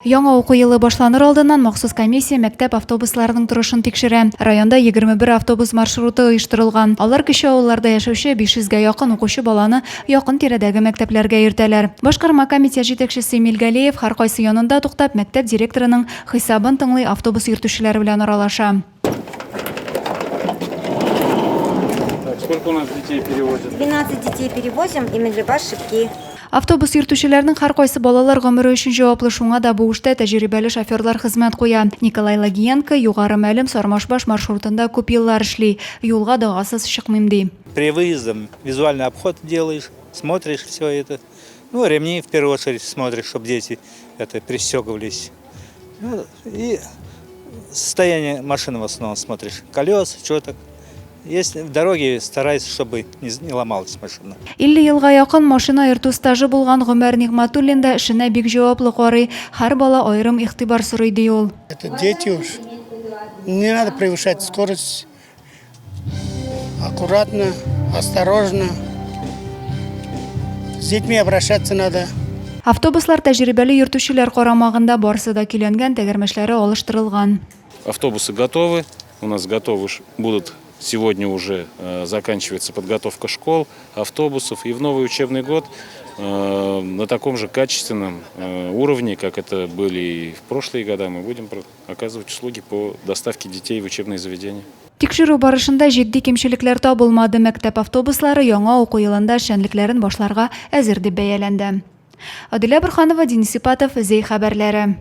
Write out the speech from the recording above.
Яңа уку елы башланыр алдыннан махсус комиссия мәктәп автобусларының торышын тикшерә. Районда 21 автобус маршруты оештырылган. Алар кече авылларда яшәүче 500 гә якын укучы баланы якын тирәдәге мәктәпләргә йөртәләр. Башкарма комитет җитәкчесе Эмиль Галиев һәркайсы янында туктап, мәктәп директорының хисабын тыңлый, автобус йөртүчеләр белән аралаша. Так, сколько у нас детей перевозят? 12 детей перевозим и Менлебаш, Шипки. Автобус йөртүчеләрнең һәркайсы балалар гомере өчен җаваплы, шуңа да бу эштә тәҗрибәле шоферлар хезмәт куя. Николай Лагиенко Югары Мәлем, Сармашбаш маршрутында күп еллар эшли. Юлга догасыз чыкмыйм, ди. При выездом визуальный обход делаешь, смотришь все это. Ну, ремни в первую очередь смотришь, чтобы дети это пристегивались. Ну, и состояние машины в основном смотришь. Колес, что так. Если в дороге старайся, чтобы не, не ломалась машина. 50 елга якын машина йөртү стажы булган Гомәр Нигъмәтуллин да эшенә бик җаваплы карый. Һәр бала аерым игътибар сорый, ди ул. Это дети уж. Не надо превышать скорость. Аккуратно, осторожно. С детьми обращаться надо. Автобуслар тәҗрибәле йөртүчеләр карамагында, барысы да көйләнгән, тәгәрмәчләре алыштырылган. Автобусы готовы, у нас готовы будут сегодня уже э, заканчивается подготовка школ, автобусов. И в новый учебный год э, на таком же качественном э, уровне, как это были и в прошлые года, мы будем оказывать услуги по доставке детей в учебные заведения. Тикшерү барышында җитди кимчелекләр табылмады. Мәктәп автобуслары яңа уку елында эшчәнлекләрен башларга әзер дип бәяләнде. Адилә Борһанова, Денис Ипатов, Зәй хәбәрләре.